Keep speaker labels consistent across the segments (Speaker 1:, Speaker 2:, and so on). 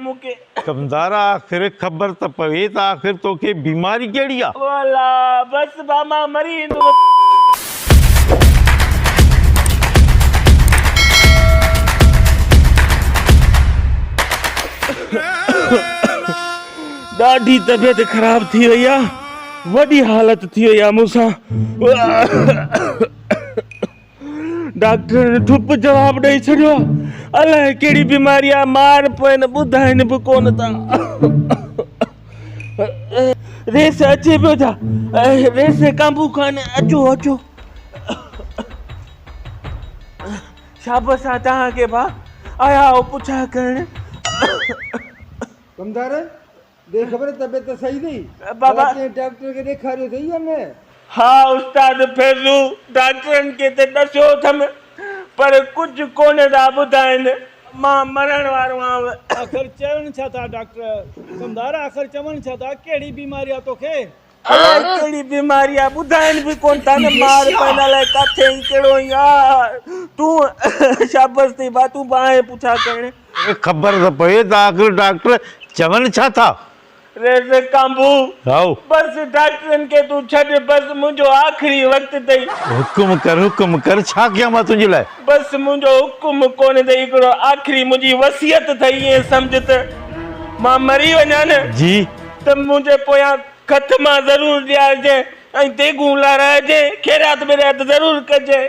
Speaker 1: مون کي.
Speaker 2: ڪمدار آخر خبر ته پوي ته آخر توکي بيماري ڪهڙي آ؟
Speaker 1: والا بس ڀا مان مري ويندس. ڏاڍي طبيعت خراب ٿي وئي آ وڏي حالت ٿي وئي آ مون سان. ڊاڪٽرن ٺپ جواب ڏئي ڇڏيو آ الائي ڪهڙي بيماري آ مار پوين ٻڌائين به ڪونه ٿا ريس اچي پيو ڇا ريس ڪانبو خان اچو اچو شابس آ توهان کي ڀا آيا آهو پڇا ڪرڻ
Speaker 3: ڪمدار ڏي خبر طبيعت ته صحيح اٿئي؟
Speaker 1: بابا
Speaker 3: ڪنهن ڊاڪٽر کي ڏيکاريو اٿئي يا نه؟
Speaker 1: ها استاد فيضو ڊاڪٽرن کي ته ڏسيو اٿم پر ڪجهه ڪونه ٿا ٻڌائين مان مرڻ وارو آهيان.
Speaker 4: آخر چون ڇا ٿا ڊاڪٽر؟ ڪمدار آخر چون ڇا ٿا ڪهڙي بيماري آ توکي؟
Speaker 1: الائي ڪهڙي بيماري آ ٻڌائين به ڪونه ٿا نه مار پين الائي ڪاٿي ۽ ڪهڙو ۽ آ تون شابس ٿي ڀا تون به آئين پڇا ڪرڻ.
Speaker 2: خبر ته پوي ته آخر ڊاڪٽر چون ڇا ٿا؟
Speaker 1: ريزڪ ڪانڀو،
Speaker 2: هائو.
Speaker 1: بس ڊاڪٽرن کي تون ڇڏ بس منهنجو آخري وقت اٿئي.
Speaker 2: حڪم ڪر حڪم ڪر ڇا ڪيان مان تنهنجي لاء؟
Speaker 1: بس منهنجو حڪم ڪونه اٿئي هڪڙو آخري منهنجي وصيت اٿئي ائين سمجهه ته مان مري وڃان نه.
Speaker 2: جي.
Speaker 1: ته منهنجي پويان خط مان ضرور ڏيارجين ۽ ديڳون لارائجين، خيرات ٻيرات ضرور ڪجين.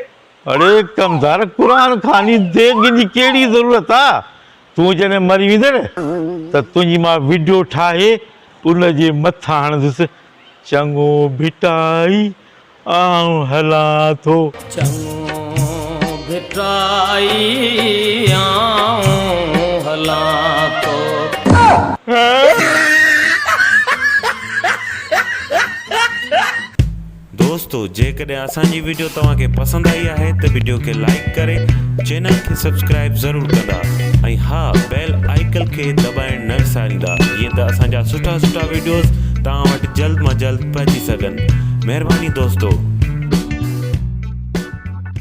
Speaker 2: اڙي ڪمدار قرآن خواني ديڳ جي ڪهڙي ضرورت آ، تون جڏهن مري ويندين نه ته تنهنجي مان وڊيو ٺاهي ان جي مٿان هڻندس، چڱو ڀٽائي آئون هلان ٿو.
Speaker 5: چڱو ڀٽائي آئون هلان ٿو.
Speaker 6: دوستو جيڪڏهن اسان جي وڊيو توهان کي پسند آئي آهي ته وڊيو کي لائيڪ ڪري چينل کي سبسڪرائيب ضرور ڪندا ۽ ها بيل آئيڪل کي دٻائڻ نه وساريندا جيئن ته اسان جا سٺا سٺا وڊيوز توهان وٽ جلد مان جلد پهچي سگهن مهرباني دوستو.